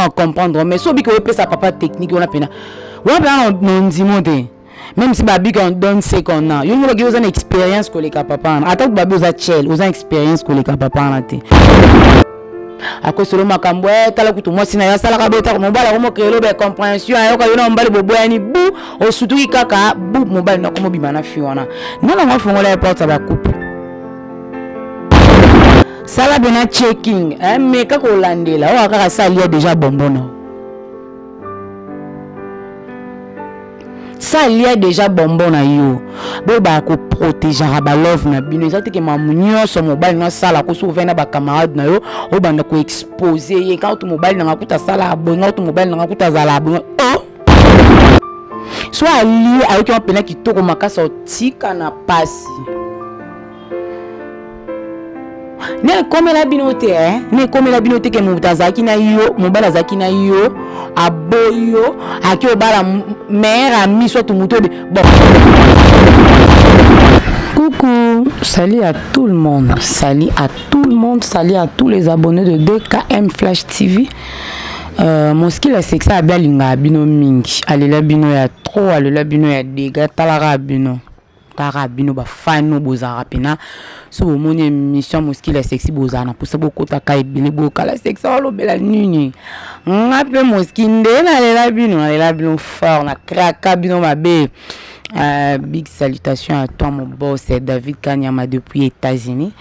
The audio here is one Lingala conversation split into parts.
na comprendre, mais so obiki oyopesa papa technique wana mpena, wana mpena na ondimo te. Même si babi qu'on donne ce qu'on a, yo ngobaki oza na expérience koleka papa wana. Ata babi oza chel, oza na expérience koleka papa wana te. Akosolo makambo e tala kutu mwasi na yo asalaka bota mobali akomokelo ba compréhension, ayoka yo na mobali boboyani, bu osutuki kaka bu mobali na komobima na fi wana. Nana ngo afongola ye porte ya bacouple, sala bena checking eh, meka kolandela oyo kaka salia deja bonbon, salia deja bonbon na yo. Boyebaka koprotegeaka balove na bino. Eza teke mamu nyonso mobali no asala kosi ovai na bacamarade na yo, obanda koexpose ye kaka to mobali nanga kuta asala boye, nga kutu mobali nanga kuta azala boye. Oh, so alie ayoki wa mpena kitoko makasi, otika na pasi ne ekomela bino te eh? Ne ekomela bino te ke moto azalaki na yo, mobali azalaki na yo, aboyi yo, ake obala meilleur ami soit moto obe bon. Coucou, salut à tout le monde, salut à tout le monde, salut à tous les abonnés de DKM Flash TV. Moskila sexa abi alingaka bino mingi, alela bino ya trop, alela bino ya dega, talaka bino kaka bino bafani bozalaka mpena. So bomoni émission Moskila Sexy, bozala na mposa bokotaka ebele, bokala sexy olobela nini. Nga mpe moski nde nalela bino, nalela bino fort, na kraka bino mabe. Big salutation à toi, mon boss David Kanyama depuis États-Unis.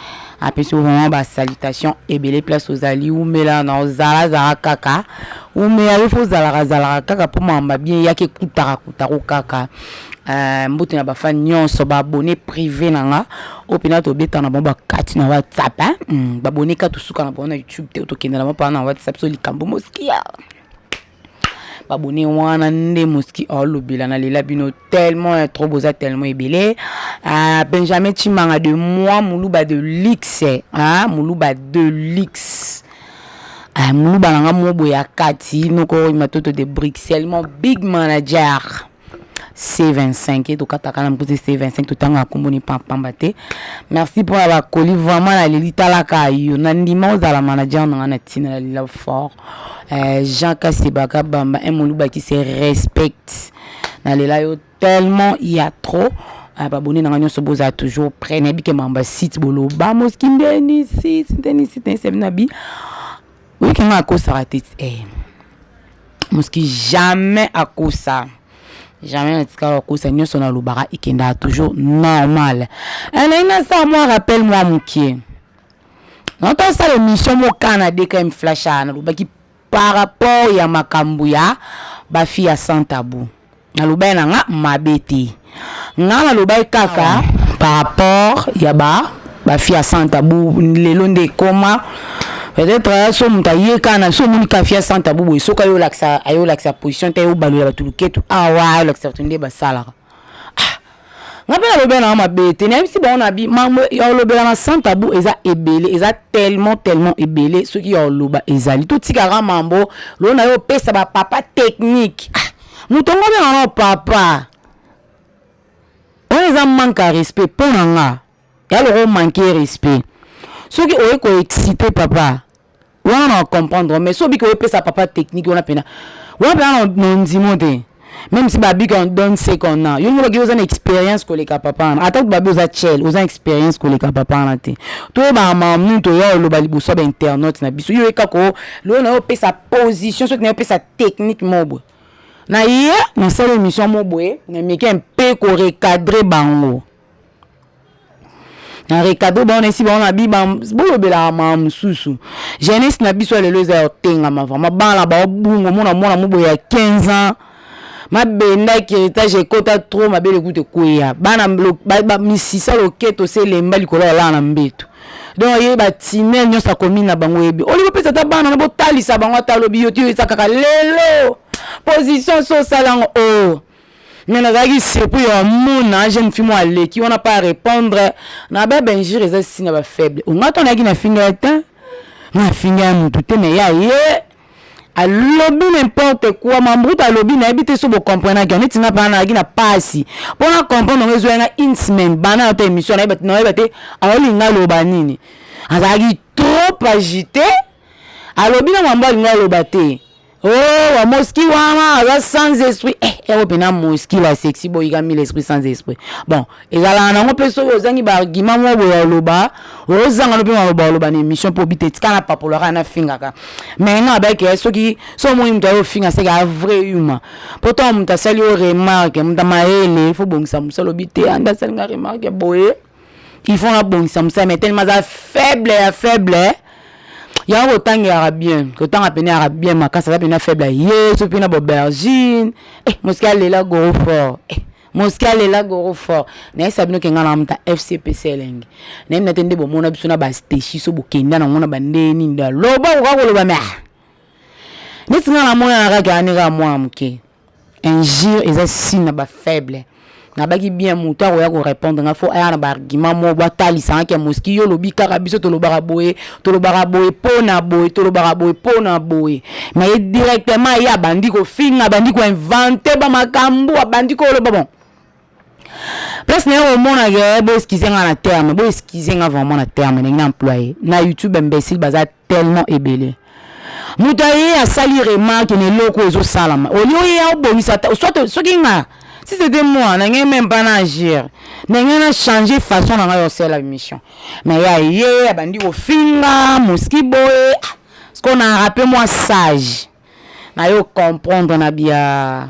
Apesi vraiment ba salutation ebele place ozali. Umela na ozalazala kaka, umela yo fo ozalaka zalaka kaka mpo mamba bien eyaki ekutaka kutako kaka. Mbote na bafani nyonso, baabonné privé na nga oyo mpena tobeta na bango bakati na WhatsApp, hein? Babone ka tosuka na bango na YouTube te, tokende na bango mpana na WhatsApp. So likambo moskia babone wana nde moski aolobela. Nalela bino tellement ya trop, boza tellement ebele. Benjamin Chimanga de moi, moluba de luxe, hein? Moluba de luxe, moluba na nga mo boye ya kati noko matoto de Bruxelles, mon big manager C25, tokataka na mposi C25, totangaka nkombo ni pamba te. Merci mpona bakoli, vraiment naleli. Talaka yo na ndima ozala manager na nga na ntina, nalela fort. Jean Kasebaka Bamba, un moluba qui se respecte, nalela yo tellement ya trop. Babone na nga nyonso, bozala toujours prêt. Nayebi ke mamba site boloba moski ndeni site, ndeni site nayebi na bi oyoki nga akosaka te eh. Moski jamais akosa, jamais natikala kokosa. Nyonso nalobaka ekendaka toujours normal. Nayi nasala mwa rappel mwa mokie. Natosala émission moka na DKM Flash, nalobaki par rapport ya makambo ya bafille ya sans tabou. Nalobaki na nga mabe te, nga nalobaki kaka par rapport ya ba bafille ya sans tabou. Lelo nde ekoma peut-être so moto aye kaka na so omoni ka fille ya sans tabou boye, soki ayolakisa, ayolakisa position te, ayobalola bato luketu awa, ayolakisa bato nde basalaka. Nga mpe nalobela nanga mabe te, nayebisi bango na bi mambo ya kolobela na sans tabou eza ebele, eza tellement tellement ebele. Soki ya koloba ezali, totikaka mambo loo na yo opesa bapapa technique. Ah, moto ngo benga na papa oyo eza manque ya respect mpo na nga, ya loko manque respect. Soki oye koexcite papa wana, na comprendre, mais soki obiki oyepesa papa technique wana mpena, wana mpena na ondimo te. Même si babi qu'on donne ce qu'on a, yo ngobaki oza na expérience koleka papa wana. Ata babi oza chel, oza na expérience koleka papa wana te. Toyebaka makambo nini toya oloba liboso ya bainternaute na biso. Yo oyeka ko loo na yo opesa position, soki na yo opesa technique mo boye na ye, nasala émission mo boye, nameki mpe korecadre bango, na recadre bango, na esi bango na bi bolobelaka makambo mosusu. Jeunesse na biso ya lelo eza ya kotengama vraiment. Bana baobunga, omona mwana mo boye ya 15 ans, mabendaki héritage ekota trop, mabele kuta ekweya, bana misisa loketo se elemba likolo ya olala na mbeto. Donc ye batinel nyonso akomi na bango, yebi olingi opesa ata bana na botalisa bango, ata alobi yo ti eza kaka lelo position so osala yango o. Mais nazalaki surpris ya mona jeune fille mo aleki wana pa répondre na ba benjure, eza signe ya bafaible. Onga to nayaki na finga ya te, na finga ya mutu te, mais ya ye alobi n'importe quoi. Mambuta alobi, nayebi te so bocomprenaki neti nga mpana nayaki na pasi mpona comprendre yango. Ezwaki nga une semaine bana yo te émission, nayeba te aolinga aloba nini. Azalaki trop agité, alobi na mambo alinga aloba te. Oh, wa moski wana aza sans esprit. Eh, ero pena moski la sexy boyika mille esprit sans esprit. Bon, ezalaka nango mpe soki ozangi baargument moko boye oloba, ozanga no mpe maloba oloba na émission mpo obite tika na papolaka na fingaka. Mais nga abaki soki so omoni moto ayo finga seke a vrai yuma. Mpo ntango moto asali yo remarque, moto mayele, faut bongisa mosala obi te anda asali nga remarque boye. Il faut nabongisa mosala mais tellement aza faible ya faible. Yango kotangelaka bien, kotanga pene yaka bien makasi, aza pena faible ya ye, so pena bobergine. Eh, moski alela goro fort. Eh, moski alela goro fort. Nayesa bino ke nga na muta FCPC elengi. Nayebi na te nde bomona biso na ba steshi so bokenda nango na bande nini da loba koka koloba mais ah. Neti nga namona na kaka ani kaka mwana moke. Injure eza signe na ba faible. Nabaki bien moto akoya ko répondre nga faut aya na ba argument moko batalisa nga ke moski yo lobi kaka biso tolobaka boye, tolobaka boye po na boye, tolobaka boye po na boye. Mais ye directement ye abandi kofinga, abandi ko inventer ba makambo, abandi koloba bon. Place na ye komona ke bo excuser nga na terme, bo excuser nga vraiment na terme ndenge na employé. Na YouTube imbécile baza tellement ebele. Moto aye asali remarque na eloko ezosalama, olie oye obongisa soit soki nga si c'était moi na ngai même pas na agir, na ngai na changer façon na ngai osala émission. Mais ya ye abandi kofinga moski boye, parce qu'on a rappelé moi sage na yo comprendre na bia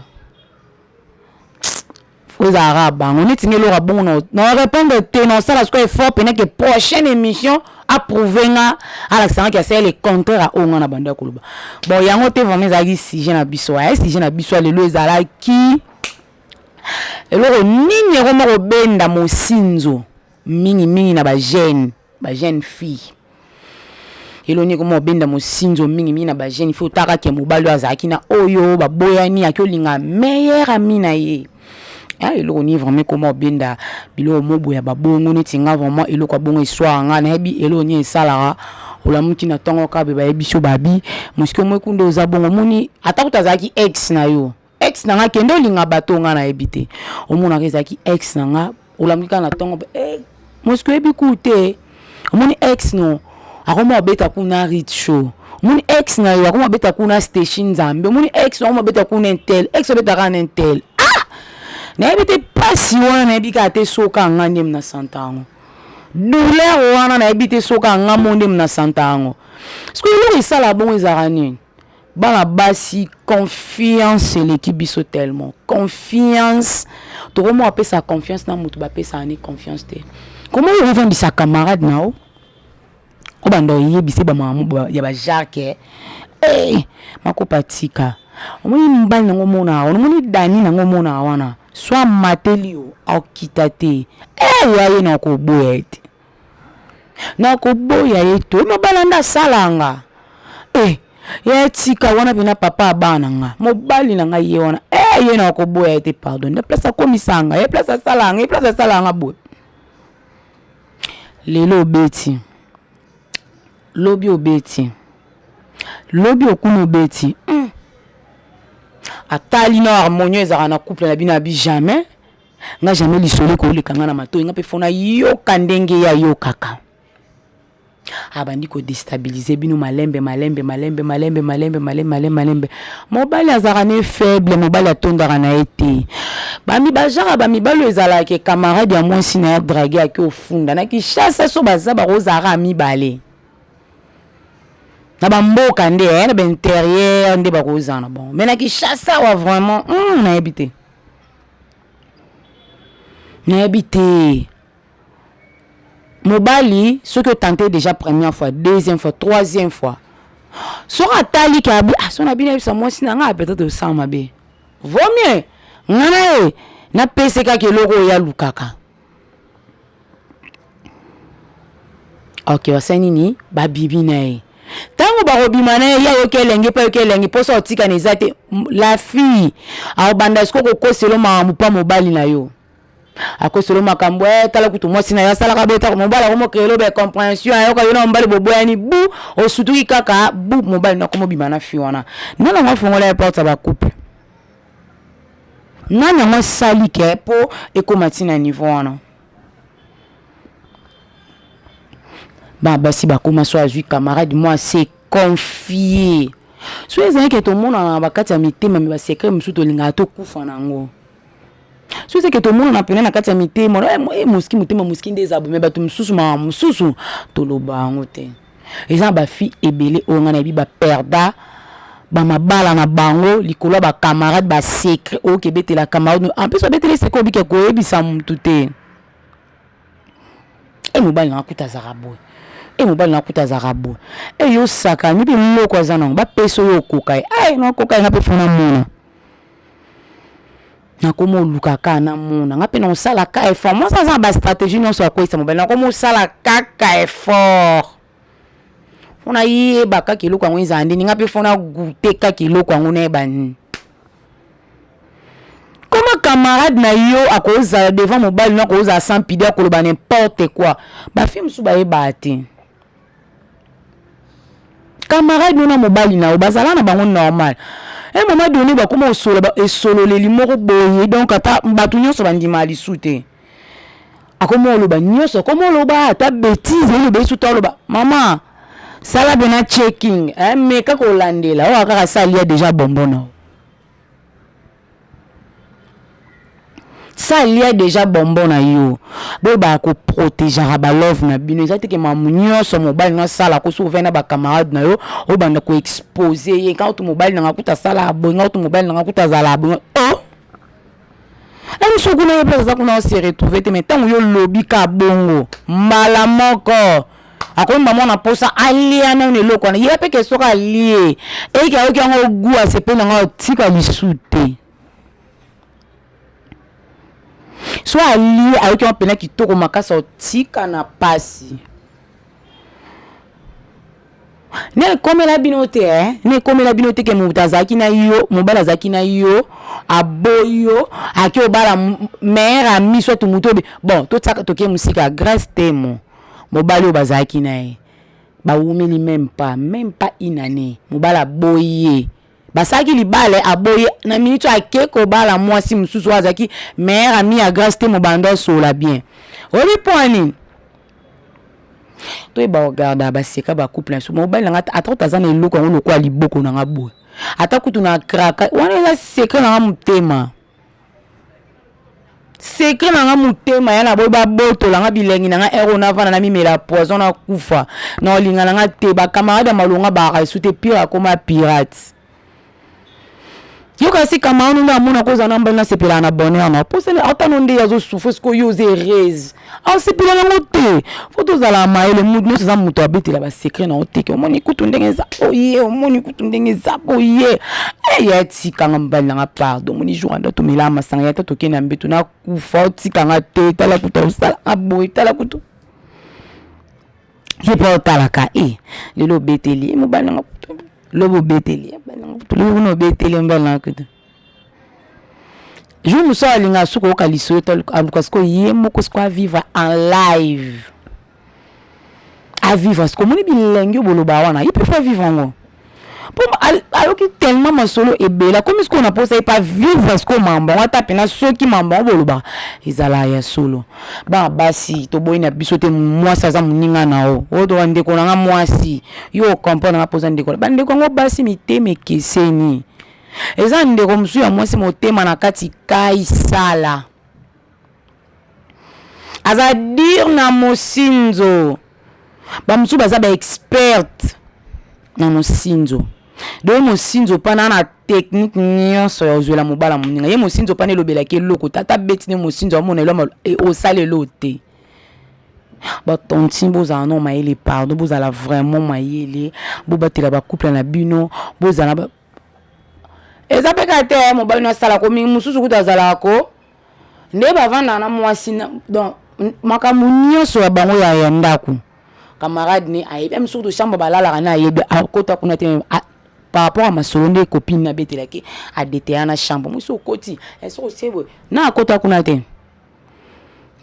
ezalaka bango neti nge eloko ya bongo na répondre te, na osala sikoyo effort pene ke prochaine émission approuve nga alakisa nga ke asali le contraire ya oyo nga na bando ya koloba. Bon, yango te vraiment ezalaki sujet na biso. Aya sujet na biso ya lelo ezalaki eloko nini ekoma kobenda mosinzo mingimingi na bajeune, bajeune fille. Eloni ekoma kobenda mosinzo mingimingi na bajeune fille, otaka ke mobali oyo azalaki na oyo baboyani aki olinga meilleur ami na ye. Ah, eloko nini vraiment ekoma kobenda biloko mobo ya babongo neti nga vraiment eloko ya bongo eswaka nga nayebi eloko nini esalaka olamuki na ntongo kaka boye bayebi so babi moski omoi kunda oza bongo omoni ata kuta azalaki ex na yo, ex na nga kende olinga bato nga nayebi te omonaka ezalaki ex na nga olamuki kaka na ntongo eh, moski oyebi ku te omoni ex no akoma obeta kuna rit show, omoni ex na yo akoma obeta kuna station nzambe, omoni ex akoma obeta kuna intel, ex obetaka na intel. Ah, nayebi te pasi wana nayebi kaka te soka nga nde na santa yango douleur wana nayebi te soka nga mo nde na santa yango. Soki eloko esala bongo ezalaka nini? Bana basi confiance eleki biso tellement confiance, tokoma bapesa confiance na motu bapesaka ni confiance te. Koma oyo ovandisa camarade na yo obanda oyebisa bamama ya bajarke hey, makopa tika omoni mobali nango omonaka wana, omoni dani nango omonaka wana so amateli yo akita te hey, ya ye na koboya ye te, na koboya ye te mobali nde asalanga eh, ye tika wana mpena papa ya bana nga mobali na ngai ye wana eh, ye na koboya ye te pardon nde place akomisanga ye place asalanga ye place asalanga boye. Lelo obeti lobi, obeti lobi, okuna obeti atali na harmonie ezalaka na couple na bino abi jamais nga jamais lisolo ekoleka nga na matoi nga mpe fo nayoka ndenge ye ayokaka. Abandi kodestabilize bino malembe malembe malembe malembe malembe malembe malembe malembe. Mobali azalaka ne faible, mobali atondaka na ye te. Bami bajara bamibali oyo ezalaka camarade ya mwasi na ye drague ake ofunda na Kinshasa so baza bakozalaka mibale na bamboka nde eh, na bainterieur nde bakozala na bango mais na Kinshasa awa vraiment nayebi te, nayebi te. Mobali soki otante déjà première fois, deuxième fois, troisième fois, soki atali ke abi ah, so na bino ayebisa mwasi na ngai peut-être osala mabe, vaut mieux nga na ye napese kaka eloko oyo alukaka. Ok, basali nini babibi na ye ntango bakobima na ye, ye ayoki elenge mpe ayoki elenge mposa otikana eza te. La fille akobanda sikoyo kokosela makambo mpa mobali na yo, akoselo makambo e tala kutu mwasi na yo asalaka boye, mobali akomokelo ba compréhension ayoka yo na mobali boboyani bu osutuki kaka bu mobali na komobima na fi wana. Nani yango afongola ye porte ya bacouple? Nani yango asali ke mpo ekóma ntina niveau wana? Ba basi bakóma so azwi camarade mwa se confie. Soki ezali ke tomonana na bakati ya mitema, me basecret mosusu tolingaka tokufa na yango. Soki ezali ke tomonana mpena na kati ya mitema, eh, eh, moski motema moski nde eza boye, me bato mosusu makambo mosusu toloba yango te. Eza na bafille ebele oyo ngai nayebi baperda bamabala na bango likolo ya bacamarade, basecret oyo kebetela camarade. En plus babeteli secret obike koyebisa motu te. E mobali nanga kuta azalaka boye, e mobali nanga kuta azalaka boye, e yo osakani mpe eloko aza nango bapesa oyo okoka ye. Ai nakoka ye nga mpe fona mona nakoma oluka kaka namona nga mpe nakosala ka effort. Mwasi aza na bastratégie nyonso ya koyisa mobali, nakoma osala kaka effort mpo nayeba kaka eloko yango ezala ndeni, nga mpe fo nagoute kaka eloko yango nayeba nini. Koma camarade na yo akozala devant mobali no, akozala sans pudeur, akoloba n'importe quoi. Bafille mosusu bayebaka te camarade no na mobali na yo bazala na bango normal. Un moment donné bakoma osola esololeli moko boye, donc ata bato nyonso bandima lisu te. Akoma oloba nyonso, akoma oloba ata bétise, eloba esu ta oloba mama sala bena checking eh, meka kolandela oyo kaka salia déjà bonbon na yo, salia déjà bonbon na yo. Boyebaka koprotégeaka balove na bino. Eza teke mamu nyonso mobali no asala ko soki ovai na bacamarade na yo, obanda koexpose ye nga kutu mobali nanga kutu asala boye, nga kutu mobali nanga kutu azala boye. Oh, emiso kuna ye place aza kuna ose retrouve te. Me ntango yo lobi ka bongo mbala moko akoyemba mwana mposa alia nano eloko wana ye mpe ke soki alie eyiki ayoki yango gu asepeli nango atika lisu te. So alie ayoki yango mpena kitoko makasi atika na pasi. Ne ekomela bino te eh? Ne ekomela bino te ke moto azalaki na yo, mobali azalaki na yo, aboyi yo, ake obala meilleur ami soit moto obe bon totiaka toke mosika. Grace Temo, mobali oyo bazalaki na ye bawumeli même pas une année, mobali aboyi ye. Basalaki libala, aboyi na minute oyo ake kobala mwasi mosusu oyo azalaki meilleur ami ya Grace Temo. Bando asola bien, oyebi mpo ya nini? Toyeba kogarda baseka bacouple na biso. Mobali nanga ata kutu aza na eloko yango lokola liboko nanga boye, ata kutu na kraka wana, eza secret nanga motema, secret nanga motema ya na boye. Babotolanga bilengi nanga ere oyo navanda na mimela poison na kufa na olinga nanga te. Bacamarade ya malonga baka esu te, pire akoma pirate. Yo kasi camarade nde amona kozala na mbali nasepelaka na bonheur na posele ata no nde azosouffre. Sikoyo yo oza heureuse, asepela nango te. Fo tozala mayele. Mutu nyonso eza moto abetela basecret na yo teke. Omoni kutu ndenge eza boye, omoni kutu ndenge eza boye, eya tikanga mobali nanga pardon. Omoni jour anda tomela masanga ya ta tokende na mbeto nakufa, otikanga te. Tala kutu osalanga boye, tala kutu ye mpe otalaka e lelo obeteli ye mobali nanga kutu, lobi obeteli ye mobali nanga kutu, lobi kuna obeteli ye mobali nanga kutu. Jour mosusu alingaka soki oyoka lisolo, aluka sikoyo ye moko sikoyo avivre en live, avivre sikoyo. Omoni bilengi oyo boloba wana, ye mpe fo avivre yango mpo ayoki tellement masolo ebele, akomi sikoyo na mposa ye mpe avivre sikoyo mambo yango. Ata mpena soki mambo yango bolobaka ezala ya solo. Bana basi, toboyi na biso te. Mwasi aza moninga na yo, oyo toka ndeko na nga mwasi, yo ocomprendre nga mpoza ndeko. Bandeko yango basi mitema ekeseni. Eza ndeko mosusu ya mwasi motema na kati kaisala aza dire na mosinzo. Bamosusu baza baexperte na mosinzo. Donc mosinzo mpana na technique nyonso ya kozwela mobala moninga ye. Mosinzo mpana elobelaki eloko te, ata beti nde mosinzo amona elo osala elo te. Batontine, bozala no mayele, pardon, bozala vraiment mayele, bobatela bacouple na bino. Bozala eza mpe kaka te mobali no asalako mingi, mosusu kutu azalaka ko nde bavandaka na mwasi. Donc makambo nyonso ya bango ya ndako, camarade ne ayebi. Mosusu kutu chambre balalaka na ayebi, akota kuna te par rapport à masolo nde copine nabetelaki adeteya na chambre mosi okoti soki osie boye na akota kuna te.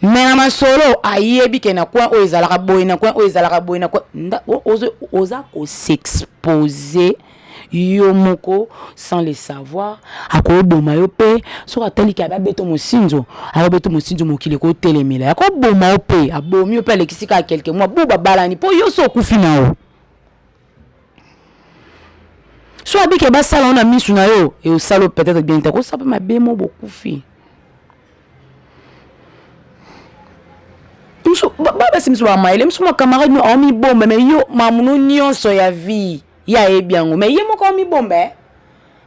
Me na masolo ayebi ke na coin oyo ezalaka boye, na coin oyo ezalaka boye, na coin oza kos'expose yo moko sans le savoir. Akoboma yo mpe soki ataliki abe abeta mosinzo, akobeta mosinzo, mokili ekotelemela, akoboma yo mpe abomi yo mpe alekisi kaka quelque mois bo babalani mpo yo so okufi na yo. So abike basala ngo na misu na yo, eosala peut-être bien te, kosala mpe mabe mo bokufi. Musu basi misu ba mayele, musu ma camarade no aomibomba, mais yo mamuno nyonso ya vie ye ayebi yango, mais ye moko aomibomba eh.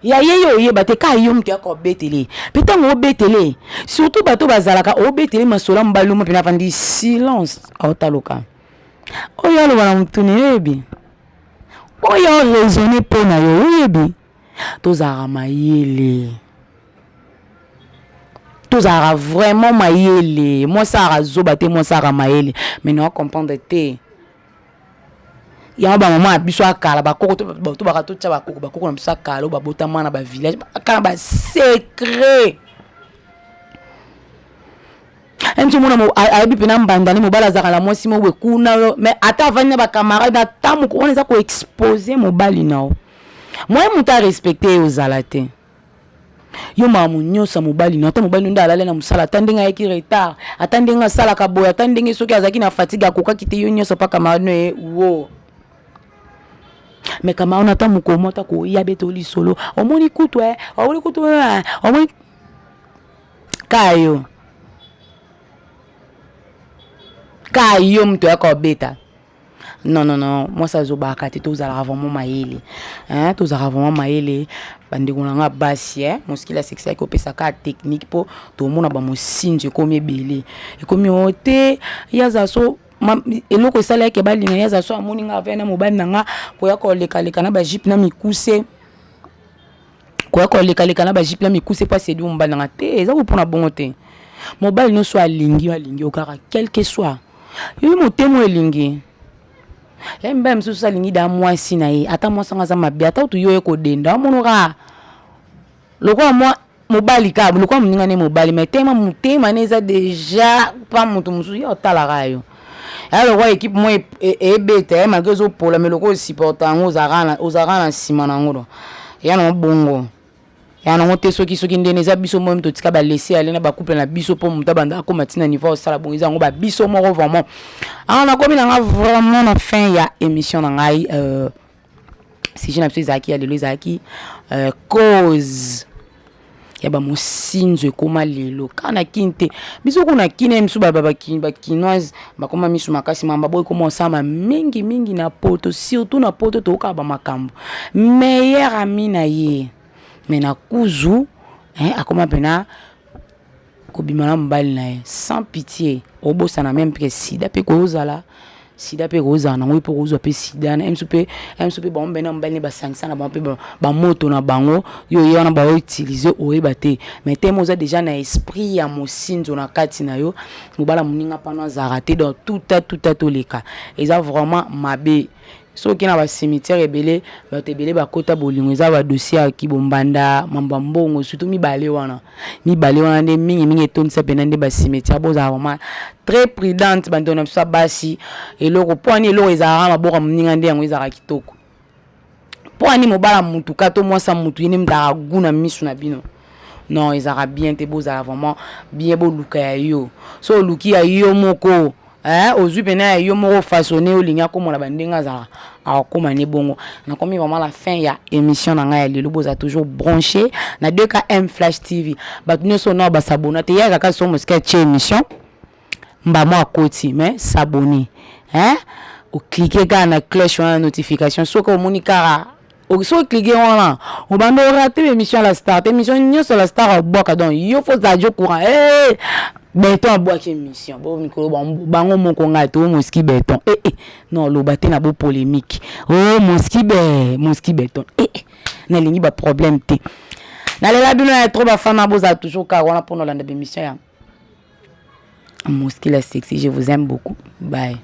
Ya ye yo oyeba te ka yo moto ya kobetele mpe ntango obetele, surtout bato bazalaka obetele masolo ya mobali omo mpena avandi silence, aotaloka oyo aloba na motuni oyebi oyo oraisonne mpo na yo oyebi. Tozalaka mayele, tozalaka vraiment mayele. Mwasi azalaka zoba te, mwasi azalaka mayele, mais na comprendre te yango. Bamama ya biso akala, bakoko to baka totya bakoko, bakoko na biso akala oyo babotama na bavillage, bakala basecret. Mti omona ayebi mpena mbandani mobali azalaka na mwasi moko kuna, mais ata avandi na bacamarade, ata moko wana eza koexpose mobali na yo, moye moto arespecte ye ozala te. Yo makambo nyonso ya mobali na, ata mobali nde alali na mosala, ata ndenge ayaki retard, ata ndenge asalaka boye, ata ndenge soki azalaki na fatigue akokaki te, yo nyonso mpa camarade no ye wo. Mais camarade ata mokolo ata koya bete lisolo, omoni kutu e, omoni kutu, omoni ka yo, ka yo moto ayaka obeta. Non, non, non, mwasi azobaka te. Tozalaka vraiment mayele, hein, tozalaka vraiment mayele, bandeko na nga basi, eh. Mosikili asekisaki opesaka technique mpo tomona bamosinzo ekomi ebele, ekomi o te. Ye aza so eloko esalaki balinga ye, aza so amoni nga ave na mobali na nga koya kolekaleka na bajupe na mikuse, koya kolekaleka na bajupe na mikuse mpo asedi mobali na nga te. Eza kopona bongo te. Mobali nyonso alingi yo, alingi yo kaka quelque soit yo motema elingi ya mibali mosusu alingi da mwasi na ye, ata mwasi yango aza mabe, ata kutu yo ye kodenda amonoka lokola mwa mobali kaka lokola moninga ne mobali, mais tema motema ne eza déjà pa moto mosusu. Ye otalaka yo ya lokola équipe mo ebeta ye, malgré ezopola, mais lokola osupporte yango, ozalaka na nsima na yango. Do ya nango bongo, ya nango te. Soki ndenge eza, biso moko totika balese ale na bacouple na biso mpo moto abanda akóma ntina niveau osala bongo, eza yango babiso moko vraiment. Alors nakomi na nga vraiment na fin ya émission na ngai. Sujet na biso ezalaki ya lelo ezalaki cause ya bamosinzo ekóma lelo kaka na Kini te. Biso kuna Kini ye misu bakinoise bakóma misu makasi, mamba boyo ekóma osama mingimingi na Poto, surtout na Poto toyokaka bamakambo. Meilleur ami na ye, mais na kuzu, hein, akóma mpena kobima na mobali na ye sans pitié. Obosana même mpe sida mpe kozala, sida mpe kozala nango mpo kozwa mpe sida na misu mpe misu mpe bango mbena mobali ne basangisa na bango mpe bamoto na bango. Yo ye wana baoutilize, oyeba te, mais teme oza déjà na esprit ya mosinzo na kati na yo, mobala moninga mpano azalaka te. Donc tuta tuta toleka, eza vraiment mabe. Soki na bacimetière ebele, bato ebele bakota bolingo, eza badossier ya kibombanda, mambo ya mbongo, surtout mibale wana, mibale wana nde mingimingi etondisa mpena nde bacimetière. Bozala vraiment très prudente, bandeko na biso ya basi. Eloko mpo ani eloko ezalaka maboko moninga nde yango ezalaka kitoko, mpo ani mobala mutuka to mwasi ya mutu ye nde mutaka gu na misu na bino. Non, ezalaka bien te. Bozala vraiment bien, boluka ya yo. So oluki ya yo moko, eh, ozwi mpena ya yo moko façonne, olingi akomona bandenge azalaka, akokóma ne bongo. Nakomi vraiment la fin ya émission na ngai ya lelo. Bozala toujours branché na 2KM Flash TV. Bato nyonso nao basabona te, yaka kaka so mosika atie émission mbamo akoti, mais s'abonner, hein, oclique kaka na cloche wana, notification. Soki omoni kaka, soki oclique wana, obanda orater émission ya la star te. Émission nyonso la star abwaka, donc yo faut ozala jo courant. Hey! Beton abwaki émission bo mikolo bango moko, ngai to moski beton, eh, eh. Non, loba te na bo polémique o oh, moski be moski beton, eh, eh. Nalingi baproblème te. Nalela bino ya trop, bafana. Bozala toujours kaka wana mpona olanda bémission ya Moski la sexy. Je vous aime beaucoup, bye.